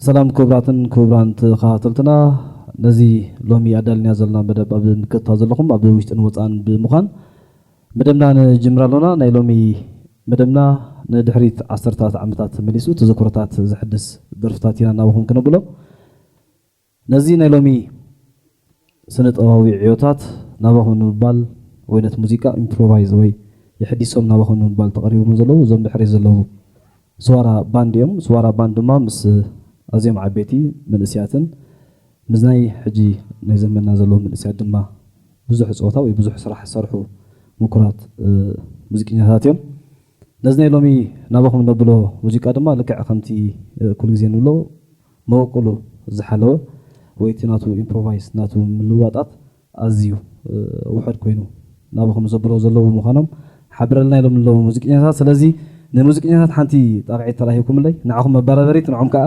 ሰላም ክቡራትን ክቡራን ተኸታተልትና፣ ነዚ ሎሚ ኣዳልና ዘለና መደብ ኣብ ምክትታል ዘለኹም ኣብ ውሽጥን ወፃእን ብምዃን መደብና ንጅምር ኣሎና። ናይ ሎሚ መደብና ንድሕሪት ዓሰርታት ዓመታት ተመሊሱ ተዘክሮታት ዘሕድስ ደርፍታት ኢና ናባኹም ክነብሎ። ነዚ ናይ ሎሚ ስነ ጥበባዊ ዕዮታት ናባኹም ንምባል ወይ ነቲ ሙዚቃ ኢምፕሮቫይዝ ወይ የሕዲሶም ናባኹም ንምባል ተቐሪቦም ዘለዉ እዞም ድሕሪት ዘለዉ ስዋራ ባንድ እዮም። ስዋራ ባንድ ድማ ምስ ኣዝዮም ዓበይቲ መንእስያትን ምስ ናይ ሕጂ ናይ ዘመንና ዘለዉ መንእስያት ድማ ብዙሕ ጸወታ ወይ ብዙሕ ስራሕ ዝሰርሑ ምኩራት ሙዚቀኛታት እዮም። ነዚ ናይ ሎሚ ናባኹም ነብሎ ሙዚቃ ድማ ልክዕ ከምቲ ኩሉ ግዜ ንብሎ መበቆሉ ዝሓለወ ወይ እቲ ናቱ ኢምፕሮቫይዝ ናቱ ምልዋጣት ኣዝዩ ውሑድ ኮይኑ ናባኹም ዘብሎ ዘለዉ ምዃኖም ሓብረልና ኢሎም ኣለዉ ሙዚቀኛታት። ስለዚ ንሙዚቀኛታት ሓንቲ ጣቕዒት ተራሂብኩምለይ ንዓኹም መባራበሪት ንዖም ከዓ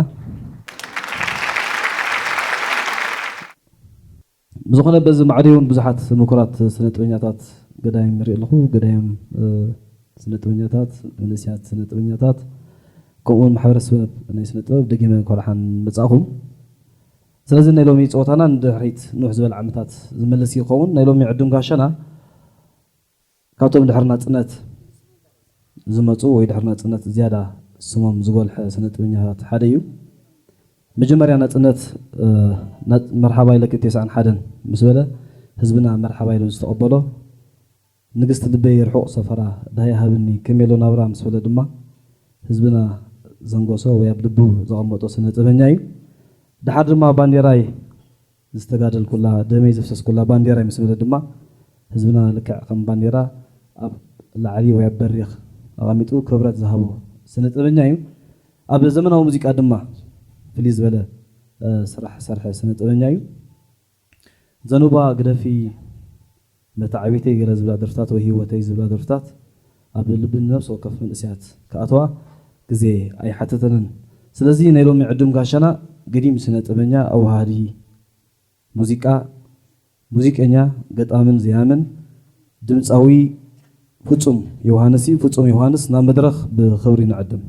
ብዝኾነ በዚ ማዕዶ እውን ብዙሓት ምኩራት ስነ ጥበኛታት ገዳይም ንርኢ ኣለኹ። ገዳይም ስነ ጥበኛታት፣ መንእስያት ስነ ጥበኛታት፣ ከምኡውን ማሕበረሰብ ናይ ስነ ጥበብ ደጊመ እንኳዕ ደሓን መጻእኹም። ስለዚ ናይ ሎሚ ጸወታና ንድሕሪት ንውሕ ዝበለ ዓመታት ዝመልስ ይኸውን። ናይ ሎሚ ዕዱም ጋሻና ካብቶም ድሕሪ ናጽነት ዝመጹ ወይ ድሕሪ ናጽነት ዝያዳ ስሞም ዝጎልሐ ስነ ጥበኛታት ሓደ እዩ። መጀመርያ ናጽነት መርሓባ ኢለኪ ተስዓን ሓደን ምስ በለ ህዝብና መርሓባ ኢሉ ዝተቐበሎ ንግስቲ ልበይ ርሑቕ ሰፈራ ደሃይ ሃብኒ ከመይ ኣሎ ናብራ ምስ በለ ድማ ህዝብና ዘንጎሶ ወይ ኣብ ልቡ ዘቐመጦ ስነ ጥበበኛ እዩ። ደሓር ድማ ባንዴራይ ዝተጋደልኩላ ደመይ ዘፍሰስኩላ ባንዴራይ ምስ በለ ድማ ህዝብና ልክዕ ከም ባንዴራ ኣብ ላዕሊ ወይ ኣብ በሪኽ ኣቐሚጡ ክብረት ዝሃቦ ስነ ጥበበኛ እዩ። ኣብ ዘመናዊ ሙዚቃ ድማ ፍልይ ዝበለ ስራሕ ዝሰርሐ ስነ ጥበበኛ እዩ። ዘኑባ ግደፊ ነታ ዕቤተይ ገለ ዝብላ ደርፍታት ወይ ህይወተይ ዝብላ ደርፍታት ኣብ ልቢ ነብሲ ወከፍ መንእስያት ክኣትዋ ግዜ ኣይሓተተንን። ስለዚ ናይ ሎሚ ዕዱም ጋሻና ገዲም ስነ ጥበበኛ ኣወሃዲ ሙዚቃ ሙዚቀኛ፣ ገጣምን ዘያምን ድምፃዊ ፍፁም ዮሃንስ እዩ። ፍፁም ዮሃንስ ናብ መድረኽ ብኽብሪ ንዕድም።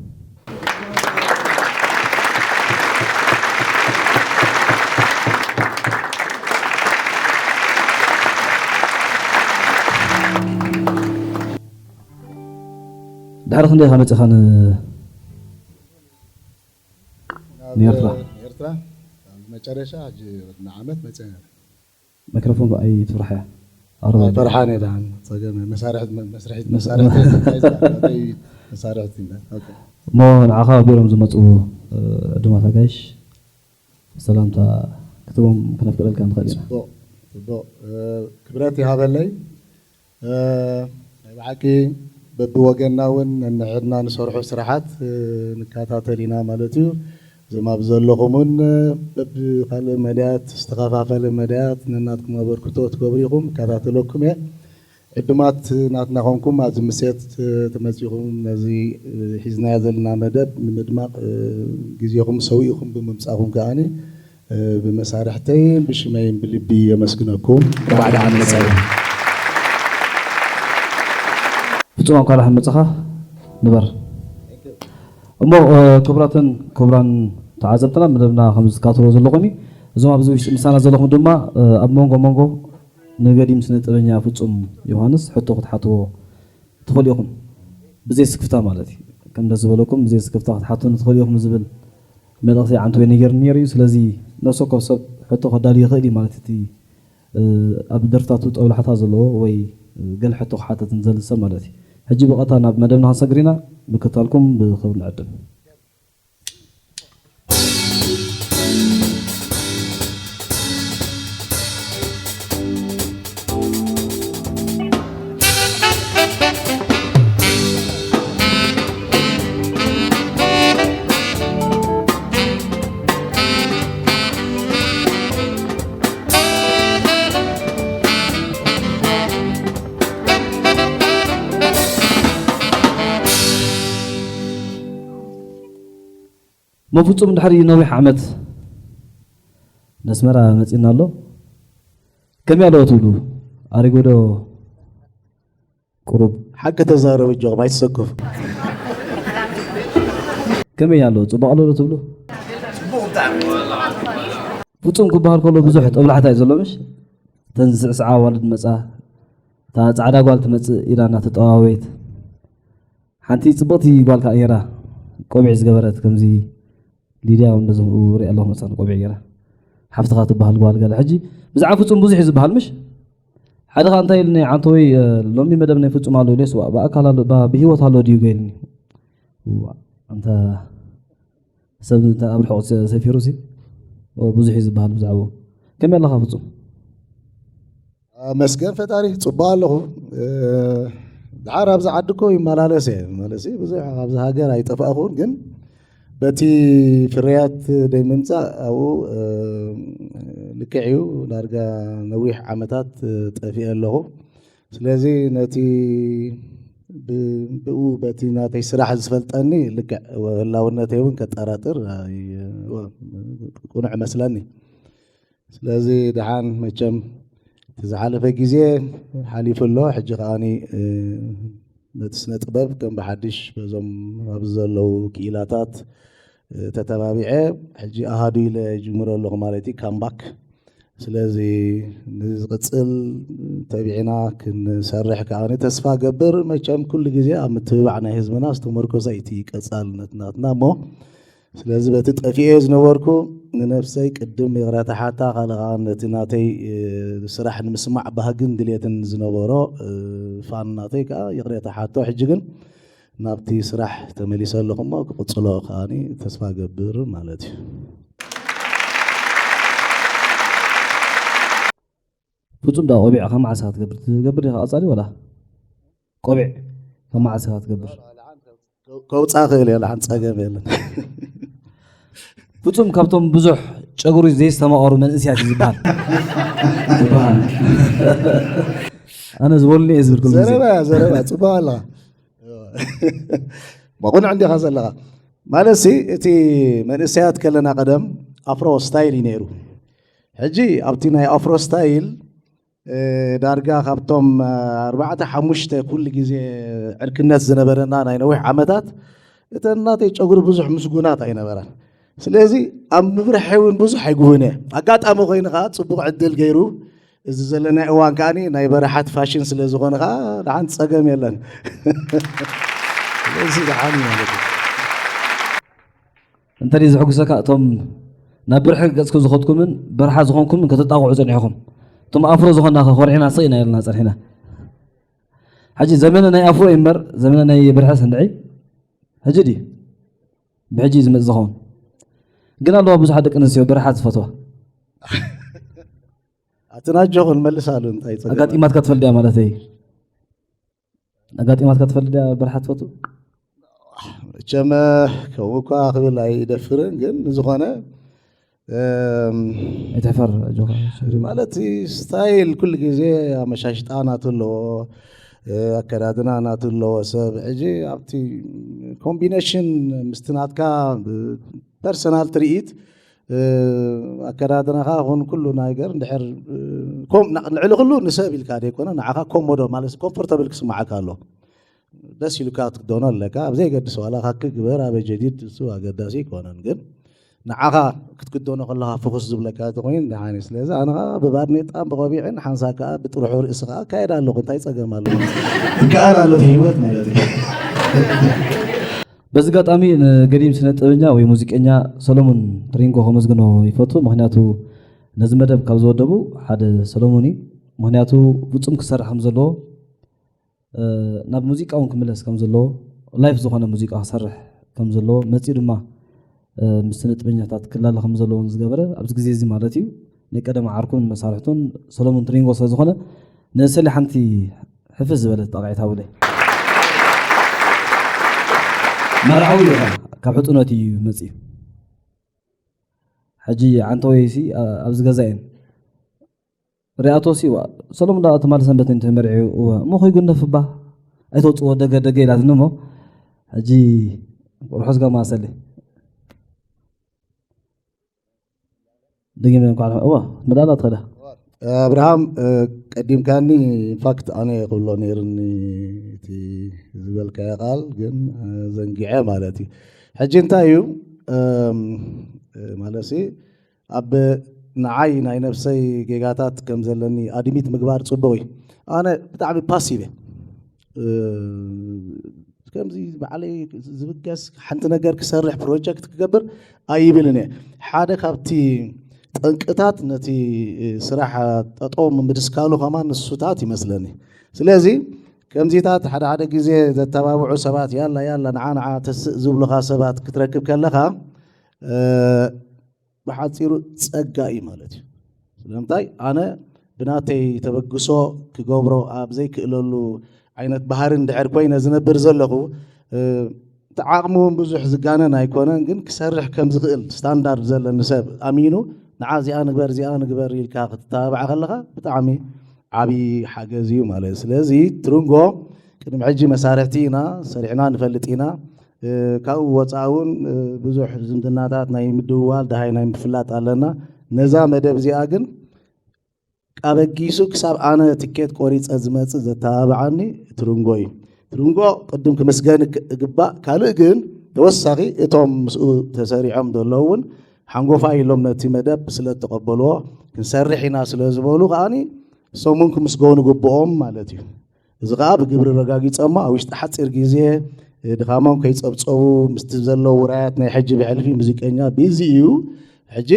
ድሕሪ ክንደይ ኢኻ መፂኻ ን- ናብ ንኤርትራ? ኤርትራ ኣብ መጨረሻ ሕጂ ወድና ዓመት መፀ ማይክሮፎን ኣይትፍርሓያ። ኣረባ ፈርሓን እየ ደሓን ፀገም መሳርሕት መስርሒት መሳርሕት መሳርሕት እሞ ንዓኻ ቢሮም ዝመፁ ዕዱማት ኣጋይሽ ሰላምታ ክትቦም ክነፍቅደልካ ንኽእል ኢና። ፅቡቕ ፅቡቕ ክብረት ይሃበለይ። ናይ ብሓቂ በብወገንና እውን ነንሕድና ንሰርሖ ስራሓት ንከታተል ኢና ማለት እዩ። እዞም ኣብ ዘለኹም እውን በብካልእ መዳያት ዝተኸፋፈለ መዳያት ነናትኩም ኣበርክቶ ትገብሩ ኢኹም፣ እከታተለኩም እየ። ዕዱማት ናትና ኮንኩም ኣብዚ ምሴት ተመፂኹም ነዚ ሒዝናዮ ዘለና መደብ ንምድማቕ ግዜኹም ሰዊእኹም ብምምፃእኹም ከዓኒ ብመሳርሕተይን ብሽመይን ብልቢ የመስግነኩም። እንኳዕ ደሓን መፃኹም። ፍፁም እንኳዕ ደሓን መፃኻ ንበር። እሞ ክቡራትን ክቡራን ተዓዘብትና መደብና ከም ዝከታተልዎ ዘለኹም እዩ። እዞም ኣብዚ ውሽጢ ምሳና ዘለኹም ድማ ኣብ መንጎ መንጎ ንገዲም ስነ ጥበበኛ ፍፁም ዮሃንስ ሕቶ ክትሓትዎ ትኽእሉ ኢኹም። ብዘይ ስክፍታ ማለት እዩ። ከም ደስ ዝበለኩም ብዘይ ስክፍታ ክትሓቱኒ ትኽእሉ ኢኹም ዝብል መልእኽቲ ዓንተወይ ነጊሩኒ ነይሩ እዩ። ስለዚ ነፍሲ ወከፍ ሰብ ሕቶ ከዳሉ ይኽእል እዩ ማለት እቲ ኣብ ደርፍታቱ ጠብላሕታ ዘለዎ ወይ ገለ ሕቶ ክሓተት ንዘሊ ሰብ ማለት እዩ። ሕጂ ብቐጥታ ናብ መደብና ክንሰግር ኢና። ምክትታልኩም ብኽብሪ ንዕድም። እሞ ፍጹም ድሕሪ ነዊሕ ዓመት ነስመራ መጺና ኣሎ። ከመይ ኣለዎ ትብሉ? ኣሪጎ ዶ? ቁሩብ ሓቂ ተዛረቡ፣ ኣጆኹም ኣይትሰከፉ። ከመይ ኣሎ? ጽቡቕ ኣሎ ዶ ትብሉ? ፍጹም ክበሃል ከሎ ብዙሕ ጦብላሕታ እዩ ዘሎ፣ ምሽ? እተን ዝስዕስዓ ኣዋልድ መጻ፣ እታ ጻዕዳ ጓል ትመጽእ ኢላ እናተጠዋወየት። ሓንቲ ጽብቕቲ ጓል ከኣ ነይራ፣ ቆቢዕ ዝገበረት፣ ከምዚ ሊድያ እውን በዚ ሪኣ ኣለኹ፣ መጻ ቆቢዕ ገይራ። ሓፍትኻ ትበሃል ጓል ገለ። ሕጂ ብዛዕባ ፍጹም ብዙሕ እዩ ዝበሃል፣ ምሽ? ሓደ ኸኣ እንታይ ኢሉኒ፣ ዓንተወይ፣ እ፣ ሎሚ መደብ ናይ ፍጹም ኣሎ ኢለስ፣ ዋ፣ ብኣካል ኣሎ፣ ባ-፣ ብህይወት ኣሎ ድዩ ገይሉኒ። ዋ፣ ኣንታ ሰብ እንተ ኣብ ርሑቕ ሰ-፣ ሰፊሩ ሲ፣ ኦ፣ ብዙሕ እዩ ዝበሃል ብዛዕባኡ። ከመይ ኣለኻ ፍጹም? ኣመስገን ፈጣሪ፣ ጽቡቕ ኣለኹ። እ፣ ደሓር ኣብዚ ዓዲ እኮ ይመላለስ እየ። ማለት ሲ፣ ብዙሕ ኣብዚ ሃገር ኣይጠፋእኹን፣ ግን በቲ ፍርያት ደይ ምምጻእ ኣብኡ፣ እ፣ ልክዕ እዩ። ዳርጋ ነዊሕ ዓመታት፣ እ፣ ጠፊኤ ኣለኹ። ስለዚ ነቲ ብ-፣ ብኡ በቲ ናተይ ስራሕ ዝፈልጠኒ ልክዕ ህላውነተይ እውን ከጠራጥር ኣይ-፣ ቅኑዕ እመስለኒ። ስለዚ ደሓን መቸም እቲ ዝሓለፈ ግዜ ሓሊፉ ኣሎ። ሕጂ ከኣኒ፣ እ፣ ነቲ ስነ ጥበብ ከም ብሓድሽ በዞም ኣብዚ ዘለዉ ክኢላታት፣ እ፣ ተተባቢዐ ሕጂ ኣሃዱ ኢለ ጅምሮ ኣለኹ ማለት እዩ፣ ካምባክ። ስለዚ ንዝቕጽል ተቢዕና ክንሰርሕ ከኣ ተስፋ ገብር። መቸም ኩሉ ግዜ ኣብ ምትብባዕ ናይ ህዝብና ዝተመርኮሰ እዩ እቲ ቀጻልነት ናትና እሞ፣ ስለዚ በቲ ጠፊኤ ዝነበርኩ ንነፍሰይ ቅድም ይቕሬታ ሓታ፣ ካልእ ከኣ ነቲ ናተይ፣ እ፣ ስራሕ ንምስማዕ ባህግን ድሌትን ዝነበሮ፣ እ፣ ፋን ናተይ ከኣ ይቕሬታ ሓቶ። ሕጂ ግን ናብቲ ስራሕ ተመሊሰ ኣለኹ እሞ ክቕጽሎ ከኣ ተስፋ ገብር ማለት እዩ። ፍጹም ዳ ቆቢዕ ካብ መዓስ ኢኻ ትገብር? ትገብር ዲኻ ቀጻሊ ወላ? ቆቢዕ ካብ መዓስ ኢኻ ትገብር? ከውጻ ክእል እየ፣ ሓንቲ ጸገም የለን። ፍጹም ካብቶም ብዙሕ ጨጉሪ ዘይስተማቐሩ መንእስያት እዩ ዝበሃል። ዝበሃል። ኣነ ዝበሉኒ እየ ዝብል ኩሉ ግዜ። ዘረባ፣ ዘረባ፣ ጽቡቕ ኣለኻ። መቑንዕ እንዲኻ ዘለኻ። ማለት ሲ፣ እቲ መንእሰያት ከለና ቀደም ኣፍሮ ስታይል እዩ ነይሩ። ሕጂ ኣብቲ ናይ ኣፍሮ ስታይል፣ እ፣ ዳርጋ ካብቶም፣ እ፣ ኣርባዕተ ሓሙሽተ ኩሉ ግዜ ዕርክነት ዝነበረና ናይ ነዊሕ ዓመታት፣ እተን ናተይ ጨጉሪ ብዙሕ ምስጉናት ኣይነበራን። ስለዚ ኣብ ምብርሐይ እውን ብዙሕ ኣይጉህን እየ። ኣጋጣሚ ኮይኑ ከዓ ጽቡቕ ዕድል ገይሩ፣ እዚ ዘለናዮ እዋን ከኣ ናይ በረሓት ፋሽን ስለ ዝኾነ ከዓ ደሓን ጸገም የለን። ስለዚ ደሓን እዩ ማለት እዩ። እንተ ደይ ዘሕጉሰካ፣ እቶም ናብ ብርሒ ገጽኩም ዝኸድኩምን በረሓ ዝኾንኩምን ከተጣቕዑ ጸኒሕኹም። እቶም ኣፍሮ ዝኾንና ከ ኮርዒና ስቕ ኢና ኢልና ጸኒሕና። ሕጂ ዘመነ ናይ ኣፍሮ እዩ እምበር፣ ዘመነ ናይ ብርሒ ሰንድዒ ሕጂ ድዩ? ብሕጂ እዩ ዝመጽእ ዝኸውን። ግን ኣለዋ ብዙሓት ደቂ ኣንስትዮ በረሓት ዝፈትዋ። ኣቲ ናጆ ክንመልስ ኣሉ እንታይ ጸገም? ኣጋጢማትካ ትፈልጥ ድያ ማለተይ? ኣጋጢማትካ ትፈልጥ ድያ በረሓት ትፈቱ? መቸም ከምኡ እኳ ክብል ኣይደፍርን፣ ግን ዝኾነ፣ እም፣ ኣይትሕፈር፣ ኣጆኻ። ማለት ስታይል ኩሉ ግዜ ኣመሻሽጣ ናቱ ኣለዎ፣ እ፣ ኣከዳድና ናቱ ኣለዎ። ሰብ ሕጂ ኣብቲ ኮምቢኔሽን ምስቲ ናትካ ፐርሰናል ትርኢት፣ እ፣ ኣከዳድናኻ ይኹን ኩሉ ነገር እንድሕር፣ እ፣ ኮም-፣ ና-፣ ልዕሊ ኩሉ ንሰብ ኢልካ ዘይኮነ ንዓኻ ኮሞዶ ማለት ኮምፎርታብል ክስምዓካ ኣሎ። ደስ ኢሉካ ክትክደኖ ኣለካ። ኣብ ዘይገድስ ዋላ ካኪ ግበር፣ ኣበ ጀዲድ፣ እሱ ኣገዳሲ ኣይኮነን። ግን ንዓኻ ክትክደኖ ከለኻ ፍኹስ ዝብለካ እንተኾይኑ ደሓን እዩ። ስለዚ ኣነ ኸኣ ብባርኔጣን ብቆቢዕን ሓንሳእ ከኣ ብጥርሑ ርእሲ ከኣ እካየድ ኣለኹ። እንታይ ጸገም ኣለዎ? ይከኣል ኣሎ እቲ ህይወት ማለት እዩ። በዚ ኣጋጣሚ ንገዲም ስነ ጥበበኛ ወይ ሙዚቀኛ ሰሎሙን ትሪንጎ ከመስግኖ ይፈቱ። ምኽንያቱ ነዚ መደብ ካብ ዝወደቡ ሓደ ሰሎሙን እዩ። ምኽንያቱ ፍጹም ክሰርሕ ከም ዘለዎ፣ እ፣ ናብ ሙዚቃ እውን ክምለስ ከም ዘለዎ፣ ላይፍ ዝኾነ ሙዚቃ ክሰርሕ ከም ዘለዎ፣ መጺኡ ድማ፣ እ፣ ምስ ስነ ጥበበኛታት ክላለ ከም ዘለዎ እውን ዝገበረ ኣብዚ ግዜ እዚ ማለት እዩ። ናይ ቀደም ዓርኩን መሳርሕቱን ሰሎሙን ትሪንጎ ስለ ዝኾነ፣ ንሰሊ ሓንቲ ሕፍስ ዝበለት ጣቕዒት ሃቡለይ። መርዓዊ እዩ፣ ካብ ሕጹነት እዩ መጺኡ። ሕጂ ዓንተወይሲ፣ ኣ-፣ ኣብዚ ገዛ እየን። ሪኣቶሲ፣ ዋ፣ ሰሎሙን ደኣ ትማል ሰንበት እንተ መርዒ፣ እወ፣ እሞ ከይጉነፍ እባ፣ ኣይተውጽዎ ደገ ደገ ኢላትኒ እሞ፣ ሕጂ ርሑስ ጋማ ሰሊ። ደጊመ እንኳዕ፣ እወ፣ መዳላ ትኸዳ። ኣብርሃም፣ እ፣ ቀዲምካኒ፣ ኢንፋክት ኣነ ክብሎ ነይርኒ እቲ ዝበልካዮ ቃል፣ ግን፣ እ፣ ዘንጊዐ ማለት እዩ። ሕጂ እንታይ እዩ፣ እም፣ እ፣ ማለትሲ ኣብ ንዓይ ናይ ነብሰይ ጌጋታት ከም ዘለኒ ኣድሚት ምግባር ጽቡቕ እዩ። ኣነ ብጣዕሚ ፓሲቭ እየ። ከምዚ ባዕለይ ዝብገስ ሓንቲ ነገር ክሰርሕ ፕሮጀክት ክገብር ኣይብልን እየ። ሓደ ካብቲ ጠንቅታት ነቲ ስራሕ ጠጠው ምድስካሉ ከማን ንሱታት ይመስለኒ። ስለዚ ከምዚታት ሓደ ሓደ ግዜ ዘተባብዑ ሰባት ያላ ያላ ንዓ ንዓ ተስእ ዝብሉኻ ሰባት ክትረክብ ከለኻ ብሓፂሩ ጸጋ እዩ ማለት እዩ። ስለምንታይ ኣነ ብናተይ ተበግሶ ክገብሮ ኣብ ዘይክእለሉ ዓይነት ባህሪ እንድሕር ኮይነ ዝነብር ዘለኹ እቲ ዓቕሚ እውን ብዙሕ ዝጋነን ኣይኮነን፣ ግን ክሰርሕ ከም ዝኽእል ስታንዳርድ ዘለኒ ሰብ ኣሚኑ ንዓ እዚኣ ንግበር እዚኣ ንግበር ኢልካ ክትተባባዕ ከለኻ ብጣዕሚ ዓብዪ ሓገዝ እዩ ማለት እዩ። ስለዚ ትርንጎ ቅድሚ ሕጂ መሳርሕቲ ኢና፣ ሰሪሕና ንፈልጥ ኢና። ካብኡ ወፃኢ እውን ብዙሕ ዝምድናታት ናይ ምድውዋል ደሃይ ናይ ምፍላጥ ኣለና። ነዛ መደብ እዚኣ ግን ኣበጊሱ ክሳብ ኣነ ትኬት ቆሪፀ ዝመፅእ ዘተባብዓኒ ትርንጎ እዩ። ትርንጎ ቅድም ክምስገን እግባእ። ካልእ ግን ተወሳኺ እቶም ምስኡ ተሰሪዖም ዘለዉ እውን ሓንጎፋይ ኢሎም ነቲ መደብ ስለ እተቐበልዎ ክንሰርሕ ኢና ስለ ዝበሉ ከዓኒ እሶም እውን ክምስገኑ ግብኦም ማለት እዩ። እዚ ከዓ ብግብሪ ረጋጊፀሞ ኣብ ውሽጢ ሓፂር ግዜ ድኻሞም ከይፀብፀቡ ምስቲ ዘሎ ውራያት ናይ ሕጂ ብሕልፊ ሙዚቀኛ ቢዚ እዩ። ሕጂ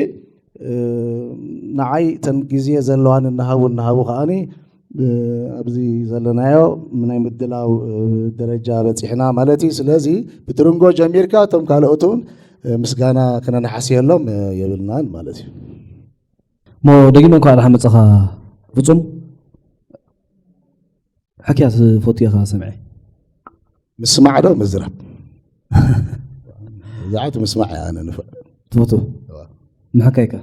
ንዓይ እተን ግዜ ዘለዋን እናሃቡ እናሃቡ ከዓኒ ኣብዚ ዘለናዮ ናይ ምድላው ደረጃ በፂሕና ማለት እዩ። ስለዚ ብትርንጎ ጀሚርካ እቶም ካልኦት እውን ምስጋና ክነነሓስየሎም የብልናን ማለት እዩ። እሞ ደጊመ እንኳዕ ደሓን መጻኻ ፍጹም። ሕክያ ትፈቱ ኢኻ ሰምዐ። ምስማዕ ዶ ምዝራብ? ብዛዕባ ምስማዕ እያ ኣነ ንፍዕ። ትፈቱ? ምሕካይካ?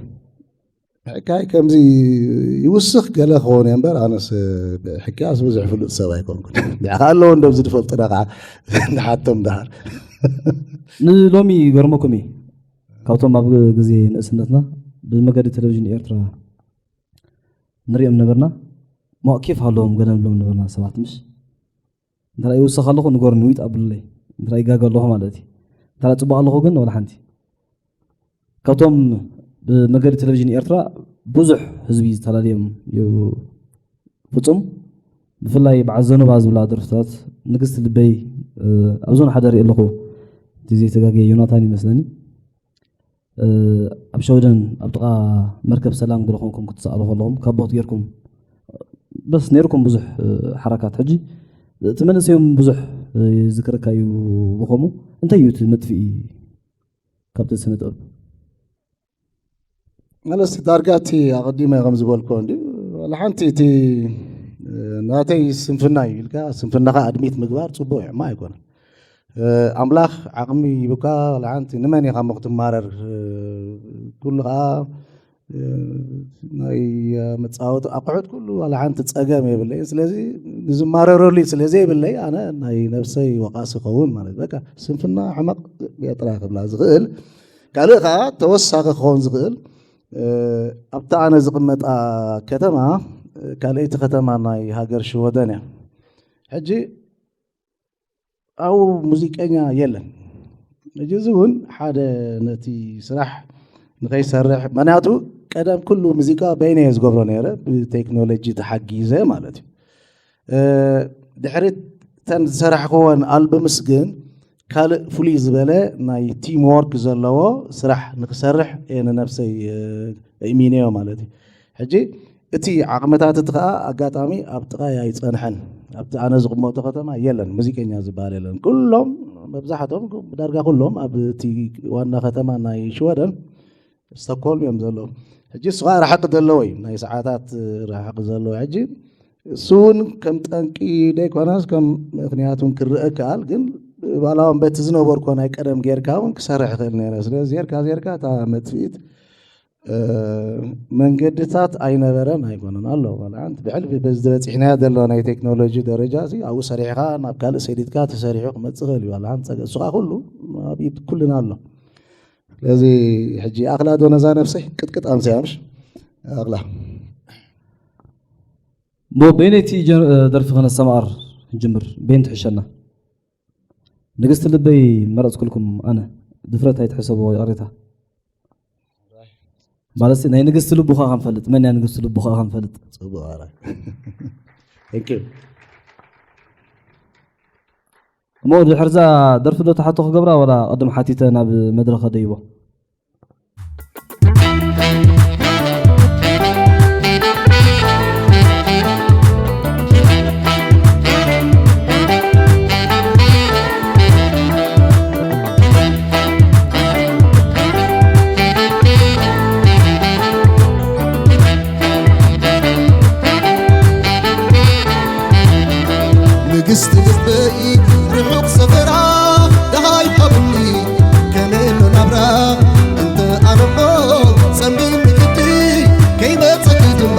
ሕካይ ከምዚ ይውስኽ ገለ ክኸውን እየ እምበር ኣነስ ሕክያስ ብዙሕ ፍሉጥ ሰብ ኣይኮንኩን። ድሕኻ ኣለዎ እንዶ ኣብዚ ዝፈልጡና ከዓ ንሓቶም ደሃር። ንሎሚ ይገርመኩም እዩ ካብቶም ኣብ ግዜ ንእስነትና ብመገዲ ቴሌቪዥን ኤርትራ ንሪኦም ነበርና። ማ ኬፍ ኣለዎም ገለ ንብሎም ነበርና ሰባት ምሽ እንተ ይውሰኽ ኣለኹ ንገሩኒ፣ ዊጥ ኣብሉለይ። እንተ ይጋገ ኣለኹ ማለት እዩ። እንተ ጽቡቕ ኣለኹ ግን ወላ ሓንቲ። ካብቶም ብመገዲ ቴሌቪዥን ኤርትራ ብዙሕ ህዝቢ ዝተላለዮም እዩ ፍጹም። ብፍላይ በዓል ዘኑባ ዝብላ ደርፍታት ንግስቲ ልበይ ኣብዞን ሓደ ርኢ ኣለኹ። እቲ ዘይተጋገየ ዮናታን ይመስለኒ። ኣብ ሸወደን ኣብ ጥቓ መርከብ ሰላም ገለ ኮንኩም ክትሰኣሉ ከለኹም ካቦት ጌርኩም በስ ነይርኩም ብዙሕ ሓራካት። ሕጂ እቲ መንእሰዮም ብዙሕ ይዝክረካ እዩ ብኸሙ እንታይ እዩ እቲ መጥፍኢ ካብቲ ስነ ጥበብ? መለስ ዳርጋ እቲ ኣቐዲመ ከም ዝበልኮ እንዲ ዋላ ሓንቲ እቲ ናተይ ስንፍና እዩ ኢልካ ስንፍናኻ ኣድሚት ምግባር ጽቡቕ እዩ፣ ሕማቕ ኣይኮነን። ኣምላኽ ዓቕሚ ይብካ ዋላ ሓንቲ ንመን ኢኻ እሞ ክትማረር? ኩሉ ከዓ ናይ መፃወቲ ኣቑሑት ኩሉ ዋላ ሓንቲ ፀገም የብለይን። ስለዚ ንዝማረረሉ ስለ ዘይብለይ ኣነ ናይ ነብሰይ ወቃሲ ኸውን ማለት በቃ ስንፍና ሕመቕ ጥራይ ክብላ ዝኽእል ካልእ ከዓ ተወሳኺ ክኸውን ዝኽእል ኣብቲ ኣነ ዝቕመጣ ከተማ ካልኣይቲ ከተማ ናይ ሃገር ሽወደን እያ። ሕጂ ኣብኡ ሙዚቀኛ የለን። ሕጂ እዚ እውን ሓደ ነቲ ስራሕ ንኸይሰርሕ ምክንያቱ ቀደም ኩሉ ሙዚቃ በይነ እየ ዝገብሮ ነይረ ብቴክኖሎጂ ተሓጊዘ ማለት እዩ። ድሕሪ ተን ዝሰራሕክወን ኣልበምስ ግን ካልእ ፍሉይ ዝበለ ናይ ቲም ወርክ ዘለዎ ስራሕ ንክሰርሕ እየ ንነብሰይ እሚነዮ ማለት እዩ። ሕጂ እቲ ዓቕምታት እቲ ከዓ ኣጋጣሚ ኣብ ጥቓይ ኣይፀንሐን። ኣብቲ ኣነ ዝቕመጦ ከተማ የለን፣ ሙዚቀኛ ዝበሃል የለን። ኩሎም መብዛሕቶም ዳርጋ ኩሎም ኣብ እቲ ዋና ከተማ ናይ ሽወደን ስቶክሆልም እዮም ዘለዉ። ሕጂ እሱ ከዓ ርሓቂ ዘለዎ እዩ፣ ናይ ሰዓታት ርሓቂ ዘለዎ። ሕጂ እሱ እውን ከም ጠንቂ ደይኮነስ ከም ምክንያት እውን ክረአ ይከኣል። ግን ባላውን በቲ ዝነበርኮ ናይ ቀደም ጌርካ እውን ክሰርሕ ይኽእል ነይረ። ስለዚ ዜርካ ዜርካ እታ መጥፍኢት መንገድታት ኣይነበረን ኣይኮነን ኣሎ። ዋላ ሓንቲ ብሕልፊ በዚ ዝበፂሕናዮ ዘሎ ናይ ቴክኖሎጂ ደረጃ እዚ ኣብኡ ሰሪሕኻ ናብ ካልእ ሰዲድካ ተሰሪሑ ክመፅእ ይኽእል እዩ። ዋላ ሓንቲ ፀገ እሱ ከዓ ኩሉ ኣብ ኢድ ኩልና ኣሎ። ስለዚ ሕጂ ኣኽላ ዶ ነዛ ነብሰይ ቅጥቅጥ ኣምስያ ምሽ ኣኽላ እሞ በይነይቲ ደርፊ ከነሰማኣር ንጅምር። በይን ትሕሸና ንግስቲ ልበይ መረፅኩልኩም ኣነ ድፍረት ኣይትሕሰብዎ ይቕሬታ። ማለት ናይ ንግስቲ ልቡኻ ክንፈልጥ፣ መን እያ ንግስቲ ልቡኻ ክንፈልጥ። ጽቡቕ ኣራ። Thank you። እሞ ድሕርዛ ደርፊ ዶ ተሓቶ ክገብራ፣ ዋላ ቅድም ሓቲተ ናብ መድረኽ ከደይቦ? ንግስቲ ልበይ ርሑቕ ሰፈራ ደሃይ ሃብኒ ከመይ ኣሎ ናብራ እንተ ኣነሞ ጸሚም ንግዲ ከይመጸኪ ድማ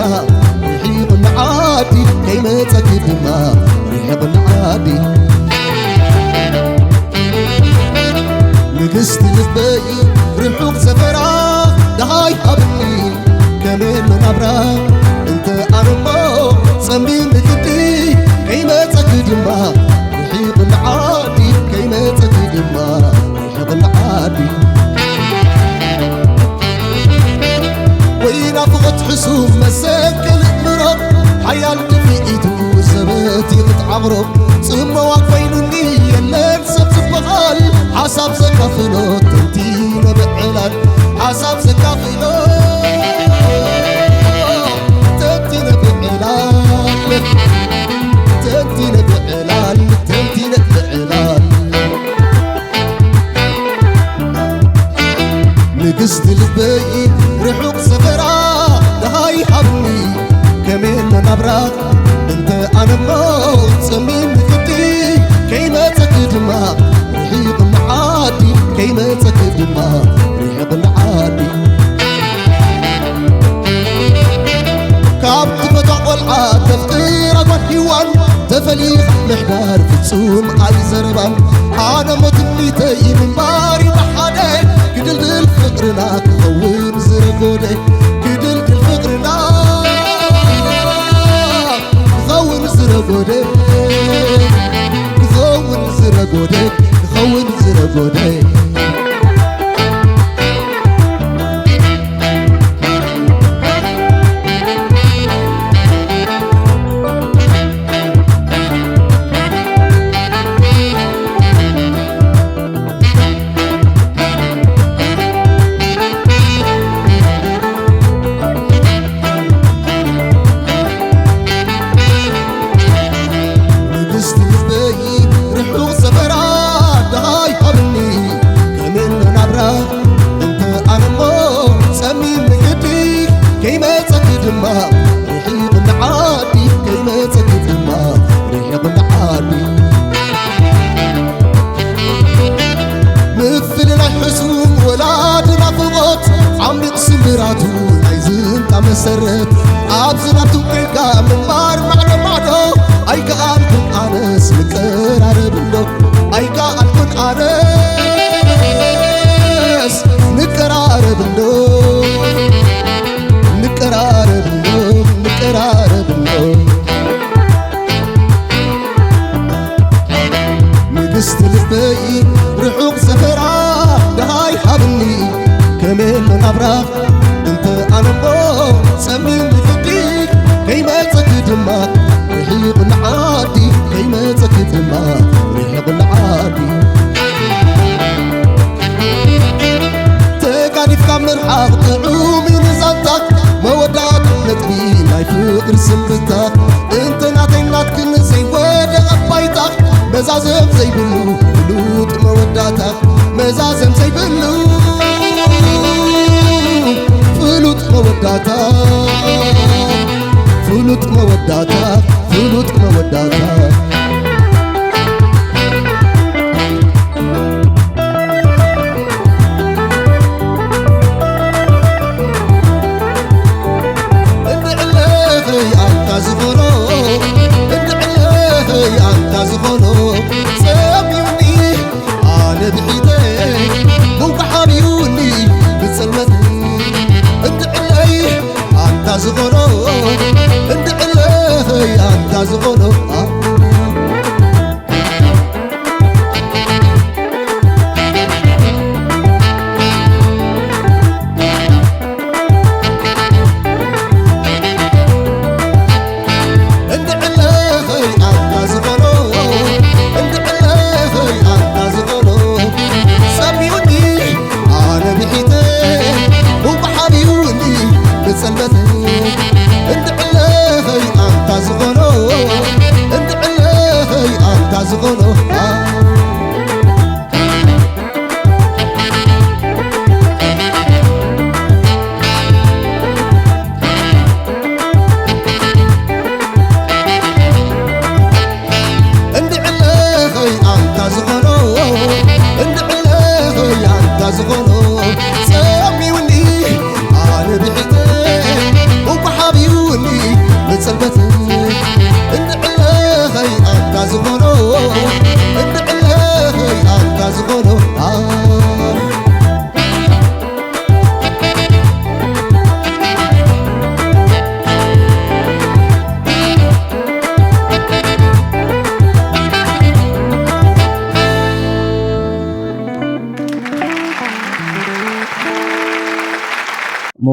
ርሒቕ ንዓዲ ከይመጸኪ ድማ ርሒቕ ንዓዲ ንግስቲ ልበይ ርሑቕ ሰፈራ ደሃይ ሃብኒ ከመይ ኣሎ ናብራ እንተ ኣነሞ ጸሚም ንግዲ ከይመጸኪ ድማ ርሒቕ ንዓዲ ከይመጸኪ ድማ ርሒቕ ንዓዲ ወይ ናፍቖት ሕሱም መሰንቅል ምሮት ሓያል ድፍኢቱ ሰበት ይቕጥዓቕሮ ጽመዋ ኮይኑኒ የለን ሰብ ዝበሃል ሓሳብ ዘካፍሎ ተንቲነ ብዕላል ሓሳብ ዘካፍሎ ተንቲነ ብዕላል ተንቲነ ብዕላል ተንቲነ ብዕላል ንግስቲ ልበይ ርሑቕ ሰፈራ ደሃይ ሃብኒ ከመይ ኣሎ ናብራ እንተ ኣነሞ ጸሚም ንግዲ ከይመጸኪ ድማ ርሒቕ ንዓዲ ከይመጸኪ ድማ ርሒቕ ንዓዲ ካብ ትፈትዋ ቆልዓ ተፍቅራ ጓል ሂዋን ተፈሊኻ ምሕዳር ፍጹም ኣይዘረባን ኣነ ሞትኒተይ ምንባር እዩ ብሓደ ክድልድል ፍቅርና ክኸውን ዝረጎደ ክድልድል ፍቅርና ክኸውን ዝረጎደ ክኸውን ዝረጎደ ክኸውን ዝረጎደ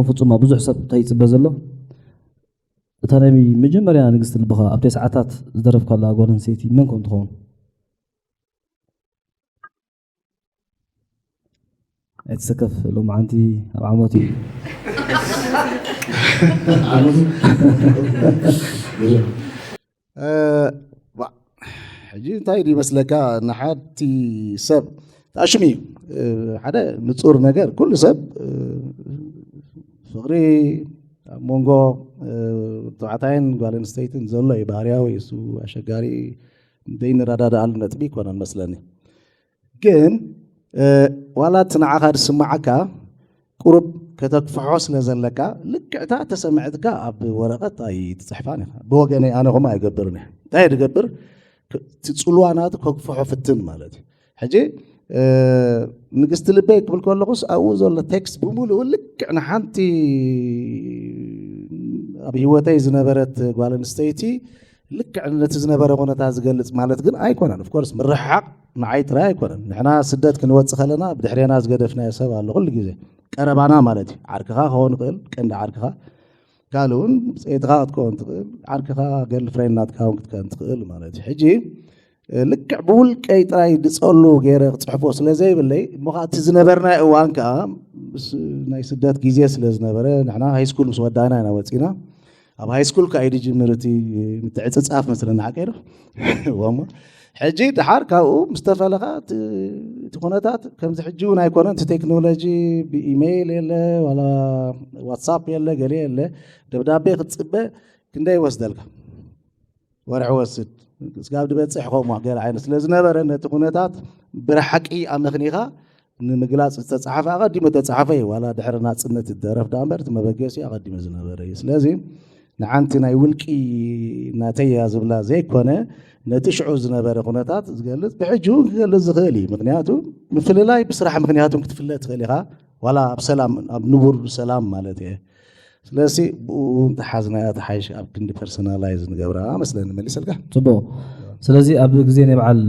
ፍጹም ብዙሕ ሰብ እንታይ ይጽበ ዘሎ? እታ ናይ መጀመርያ ንግስቲ ልብኻ ኣብ ተስዓታት ዝደረፍካላ ጓል ኣንስተይቲ መን ኮን ትኸውን? ኣይትሰከፍ፣ ሎማዓንቲ ኣብ ዓመቱ እዩ። ሕጂ እንታይ ይመስለካ? ንሓቲ ሰብ ታሽም እዩ ሓደ ንፁር ነገር። ኩሉ ሰብ ፍቕሪ ኣብ መንጎ ተባዕታይን ጓል ኣንስተይትን ዘሎ እዩ፣ ባህርያዊ። እሱ ኣሸጋሪ ዘይንረዳዳኣሉ ነጥቢ ይኮነን መስለኒ። ግን ዋላ እቲ ንዓኻ ዝስማዓካ ቁሩብ ከተክፍሖ ስለ ዘለካ፣ ልክዕታ ተሰምዐትካ ኣብ ወረቐት ኣይትፅሕፋን ኢኻ። ብወገነይ ኣነ ከምኡ ኣይገብርን እየ። እንታይ ድገብር? እቲ ፅልዋ ናቱ ከክፍሖ ፍትን ማለት እዩ። ሕጂ ንግስቲ ልበይ ክብል ከለኹስ ኣብኡ ዘሎ ቴክስት ብምሉኡ ልክዕ ንሓንቲ ኣብ ህይወተይ ዝነበረት ጓል ኣንስተይቲ ልክዕ ነቲ ዝነበረ ኩነታት ዝገልፅ ማለት ግን ኣይኮነን። ኦፍኮርስ ምርሕሓቕ ንዓይ ጥራይ ኣይኮነን። ንሕና ስደት ክንወፅእ ከለና ብድሕሬና ዝገደፍናዮ ሰብ ኣሎ ኩሉ ግዜ፣ ቀረባና ማለት እዩ። ዓርክኻ ክኸውን ይኽእል፣ ቀንዲ ዓርክኻ፣ ካልእ እውን ብፀይትኻ ክትከውን ትኽእል፣ ዓርክኻ፣ ገርልፍሬንድ ናትካ እውን ክትከውን ትኽእል ማለት እዩ። ሕጂ ልክዕ ብውልቀይ ጥራይ ድፀሉ ገይረ ክፅሕፎ ስለ ዘይብለይ እሞ ከዓ እቲ ዝነበርናዮ እዋን ከዓ ናይ ስደት ግዜ ስለ ዝነበረ ንሕና ሃይስኩል ምስ ወዳእና ኢና ወፂና። ኣብ ሃይስኩል ከዓ እዩ ድጅምር እቲ ምትዕፅፃፍ መስለና ሓቀይዶ ወሞ ሕጂ ድሓር ካብኡ ምስ ተፈለኻ እቲ ኩነታት ከምዚ ሕጂ እውን ኣይኮነን። እቲ ቴክኖሎጂ ብኢሜይል የለ ዋላ ዋትሳፕ የለ ገለ የለ፣ ደብዳቤ ክትፅበ ክንደይ ይወስደልካ? ወርሒ ወስድ ስጋብ ድበፅሕ ከምኡ ገለ ዓይነት ስለ ዝነበረ ነቲ ኩነታት ብረሓቂ ኣመኽኒኻ ንምግላፅ ዝተፃሓፈ ኣቐዲሙ ተፃሓፈ እዩ። ዋላ ድሕሪ ናፅነት ይደረፍ ዳኣ እምበር እቲ መበገሲ ኣቐዲሙ ዝነበረ እዩ። ስለዚ ንዓንቲ ናይ ውልቂ ናተያ ዝብላ ዘይኮነ ነቲ ሽዑ ዝነበረ ኩነታት ዝገልፅ ብሕጂ እውን ክገልፅ ዝኽእል እዩ። ምክንያቱ ምፍልላይ ብስራሕ ምክንያቱም ክትፍለ ትኽእል ኢኻ። ዋላ ኣብ ሰላም ኣብ ንቡር ሰላም ማለት እየ። ስለዚ ብኡ እንተሓዝናያ ተሓይሽ ኣብ ክንዲ ፐርሰናላይዝ ንገብራ መስለኒ። መሊሰልካ? ፅቡቕ። ስለዚ ኣብ ግዜ ናይ በዓል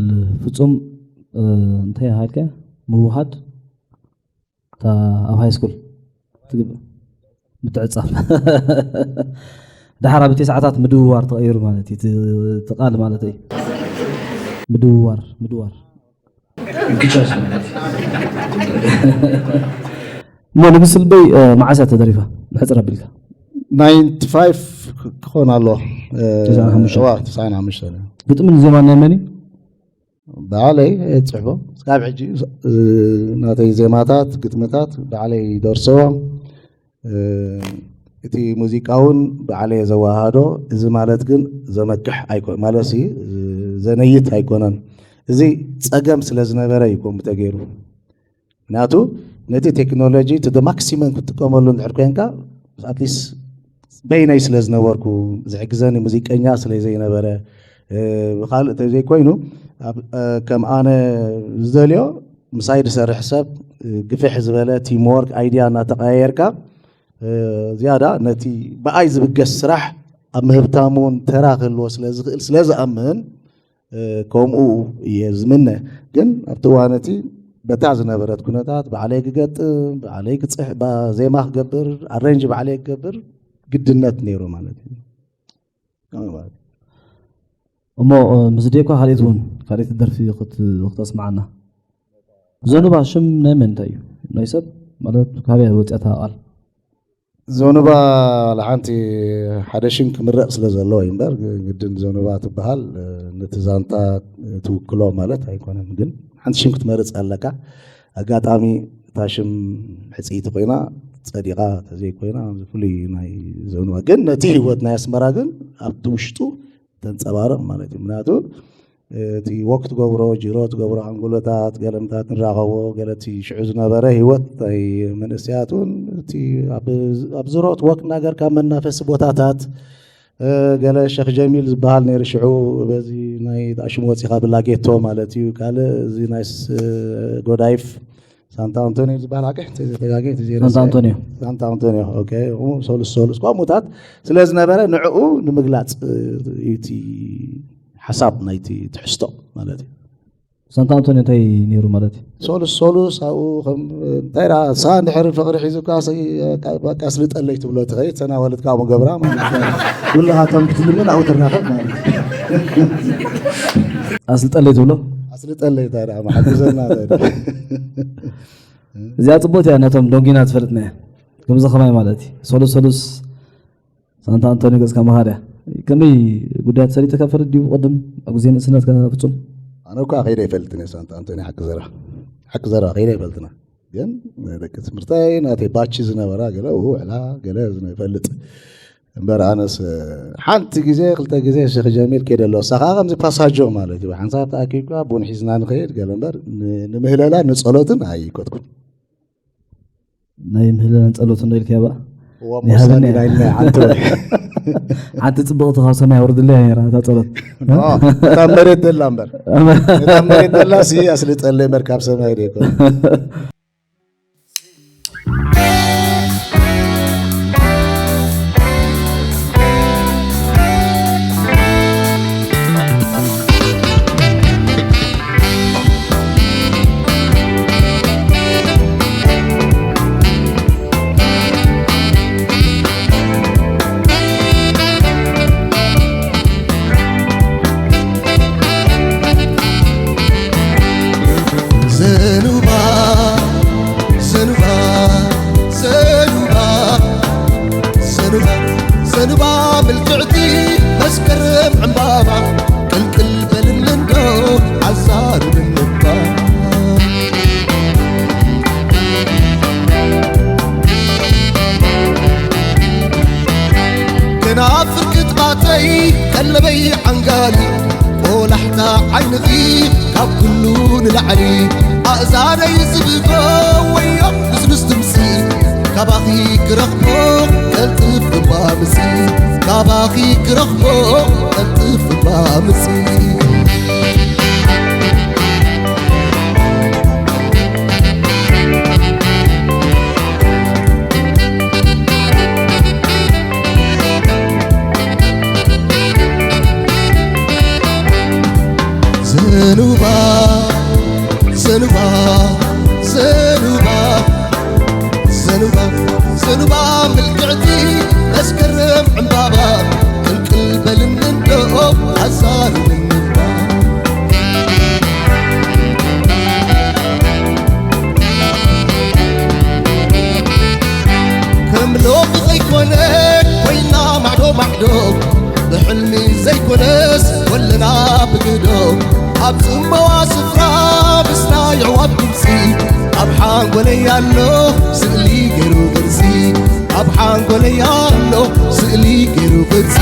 ፍጹም እንታይ ሃልከ ምውሃድ እታ ኣብ ሃይ ስኩል ትግብእ ምትዕጻፍ ድሓር ኣብ ተስዓታት ምድውዋር ተቐይሩ ማለት እዩ። እቲ ቃል ማለት እዩ ምድውዋር ምድዋር እሞ ንግስቲ ልበይ መዓስ እያ ተደሪፋ? ብሕፅር ኣቢልካ ናይንቲ ፋይቭ ክኾን ኣሎ። ተስዓን ሓሙሽተን። ተስዓን ሓሙሽተን። ግጥምን ዜማን ናይ መን እዩ? ባዕለይ እየ ዝፅሕፎ። ስጋብ ሕጂ ናተይ ዜማታት፣ ግጥምታት ባዕለይ ይደርሰዎ። እቲ ሙዚቃ እውን ባዕለይ ዘወሃሃዶ። እዚ ማለት ግን ዘመክሕ ኣይኮ ማለት ሲ ዘነይት ኣይኮነን። እዚ ፀገም ስለ ዝነበረ እዩ ከምኡ ተገይሩ። ምክንያቱ ነቲ ቴክኖሎጂ እቲ ማክሲመም ክትጥቀመሉ እንድሕር ኮንካ ኣትሊስት በይነይ ስለ ዝነበርኩ ዝሕግዘኒ ሙዚቀኛ ስለ ዘይነበረ ብካልእ ተዘይኮይኑ ከም ኣነ ዝደልዮ ምሳይ ዝሰርሕ ሰብ ግፍሕ ዝበለ ቲምወርክ ኣይድያ እናተቀያየርካ ዝያዳ ነቲ ብኣይ ዝብገስ ስራሕ ኣብ ምህብታም እውን ተራ ክህልዎ ስለ ዝኽእል ስለ ዝኣምን ከምኡ እየ ዝምነ። ግን ኣብቲ እዋን እቲ በታ ዝነበረት ኩነታት ባዕለይ ክገጥም፣ ባዕለይ ክፅሕ፣ ዜማ ክገብር፣ ኣሬንጅ ባዕለይ ክገብር ግድነት ነይሩ ማለት እዩ። እሞ ምስ ዴኳ ካልእት እውን ካልእት ደርፊ ክተስማዓና። ዘኑባ ሽም ናይ መን እንታይ እዩ? ናይ ሰብ ማለት ካበይ ወፅያ እታ ቃል? ዘኑባ ለሓንቲ ሓደ ሽም ክምረቕ ስለ ዘለዎ እዩ እምበር ግድን ዘኑባ ትበሃል ነቲ ዛንታ ትውክሎ ማለት ኣይኮነን። ግን ሓንቲ ሽም ክትመርፅ ኣለካ። ኣጋጣሚ እታ ሽም ሕፅይቲ ኮይና ፀዲቓ ተዘይኮይና ፍሉይ ናይ ዘኑባ ግን ነቲ ህይወት ናይ ኣስመራ ግን ኣብቲ ውሽጡ ተንፀባርቕ ማለት እዩ። ምክንያቱ እቲ ወክ ትገብሮ ጅሮ ትገብሮ ኣንጎሎታት ገለምታት ንራኸቦ ገለ እቲ ሽዑ ዝነበረ ህይወት ናይ መንእሰያት እውን እቲ ኣብ ዝሮት ወክ እናገርካ መናፈሲ ቦታታት ገለ ሸክ ጀሚል ዝበሃል ነይሩ ሽዑ በዚ ናይ ጣሽሙ ወፂኻ ብላጌቶ ማለት እዩ። ካልእ እዚ ናይ ጎዳይፍ ሳንታ ኣንቶኒዮ ዝበሃል ሓቂ ተጋጊ ሳንታ ኣንቶኒዮ ሳንታ ኣንቶኒዮ ሶሉስ ሶሉስ ከምኡታት ስለ ዝነበረ ንዕኡ ንምግላፅ እቲ ሓሳብ ናይቲ ትሕዝቶ ማለት እዩ። ሳንታ ኣንቶኒ እንታይ ነይሩ ማለት እዩ? ሶሉስ ሶሉስ ኣብኡ ከም እንታይ ደኣ ንሳ እንድሕር ፍቕሪ ሒዙካ ሰ- በቃ ኣስልጠለይ ትብሎ ትኸይድ ሰናወልት ካብኡ ገብራ ማለት እዩ። ኩልኻ ከም ክትልምን ኣብኡ ትራኸብ ማለት እዩ። ኣስልጠለይ ትብሎ? ኣስልጠለይ እንታይ ደኣ መሓግዘና እንታይ ደኣ። እዚኣ ጽቡቕቲ እያ፣ ነቶም ዶንጊና ትፈልጥና እያ። ከምዚ ከማይ ማለት እዩ። ሶሉስ ሶሉስ ሳንታ ኣንቶኒ ገጽካ መኻድ እያ። ከመይ ጉዳያት ሰሊጥካ ፈለጥ ድዩ ቅድም ኣብ ግዜ ንእስነትካ ፍጹም? ኣነ እኳ ከይደ ይፈልጥን እየ ሳንታ ኣንቶኒ ሓቂ ዘራ ሓቂ ዘራ ከይደ ይፈልጥና ግን ደቂ ትምህርተይ ናተይ ባቺ ዝነበራ ገለ ውዕላ ገለ ዝፈልጥ እምበር ኣነስ ሓንቲ ግዜ ክልተ ግዜ ሽክ ጀሚል ከይደ ኣለዎ ሳኻ ከምዚ ፓሳጆ ማለት እዩ ሓንሳብ ተኣኪብካ ቡን ሒዝና ንኸይድ ገለ እምበር ን- ንምህለላ ንጸሎትን ኣይኮትኩን ናይ ምህለላን ጸሎትን ዶ ኢልካያ በኣ? እዋ ናይ ሃበኒ ሞሳኒ እያ። ናይ ናይ ሓንቲ ወይ ሓንቲ ጽብቕቲ ካብ ሰማይ ኣውርድለይ እያ ነይራ እታ ጸሎት። እታ መሬት ዘላ እምበር እታ መሬት ዘላ ሲ ኣስልጠለይ እምበር ካብ ሰማይ ዶ ይኮን። ዘኑባ ዘኑባ ዘኑባ ዘኑባ ዘኑባ ምልክዕቲ መስከረም ዕምባባ ቅልቅል በልኒ እንዶ ኣዛርብኒ እባ ገና ፍርቂ ጥቓተይ ቀለበይ ዓንጋሊ ቆላሕታ ዓይንኺ ካብ ኩሉ ንላዕሊ ኣእዛነይ ዝብጎ ወዮ ልስሉስ ድምፂ ካባኺ ክረኽቦ ቀልጥፍ እባ ምፂ ካባኺ ክረኽቦ ቀልጥፍ እባ ምፂ ዘኑባ ዘኑባ ዘኑባ ዘኑባ ዘኑባ ዘኑባ ምልክዕቲ መስከረም ዕምባባ ቅልቅል በልኒ እንዶ ኣዛርብኒ እባ ከም ሎሚ ዘይኮነ ኮይና ማዕዶ ማዕዶ ብሕልሚ ዘይኮነስ ወለና ብግዶ ኣብ ጽመዋ ስፍራ ምስና የዕዋፍ ድምፂ ኣብ ሓንጎለይ ኣሎ ስእሊ ገይሩ ቅርፂ ኣብ ሓንጎለይ ኣሎ ስእሊ ገይሩ ቅርፂ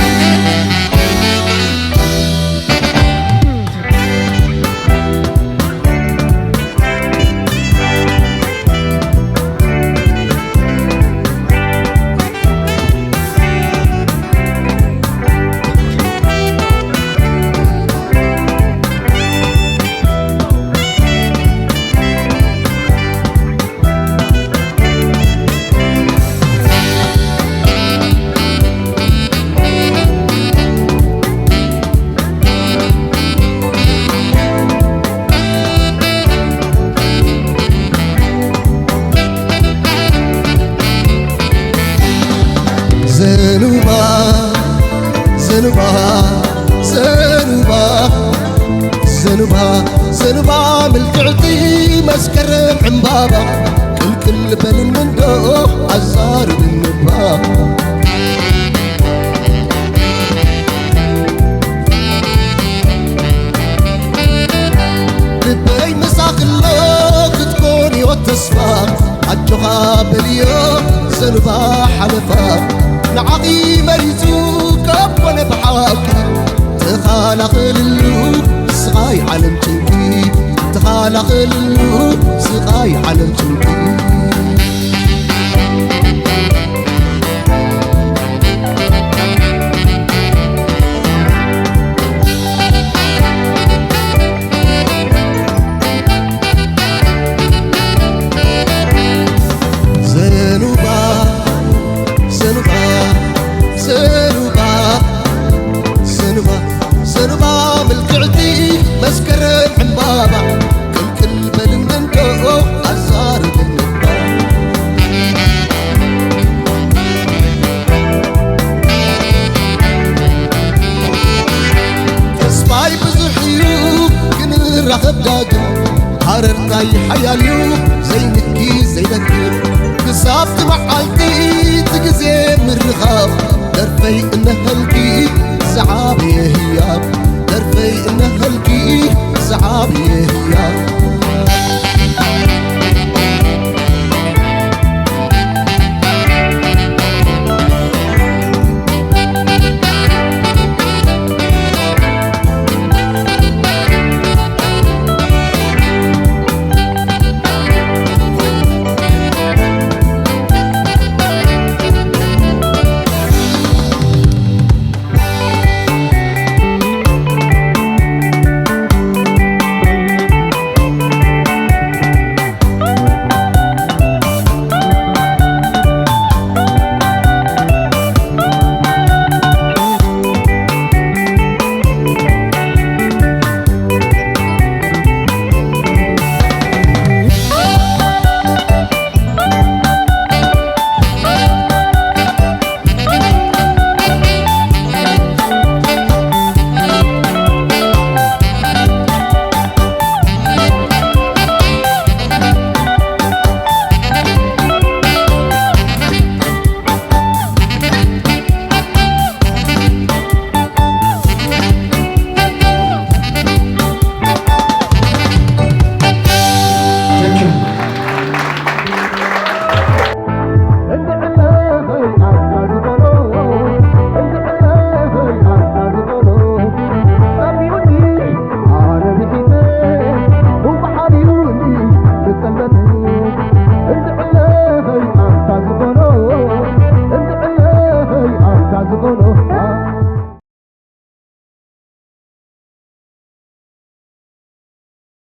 ዘንባ ዘንባ ዘንባ ዘንባ ዘንባ ምልክዕቲ መስከረም ዕምባባ ቅልቅል በልኒ እንዶ ኣዛርብኒ እባ ልበይ ምሳኽሎ ክትኮን ህይወት ተስፋ ኣጆኻ በልዮ ዘንባ ሓለፋ ንዓኺ መሪጹ ካብ ኮነ ብሓቂ ተኻላኸልሉ ስቓይ ዓለም ጭንቂ ተኻላኸልሉ ስቓይ ዓለም ጭንቂ ዘንባ ዘንባ ዘንባ ዘንባ ዘንባ ምልክዕቲ መስከረም ዕምባባ ኣይ ሓያል እዩ ዘይንኪ ዘይነክር ክሳብ እቲ መዓልቲ እቲ ግዜ ምርኻብ ደርፈይ እነሀልኪ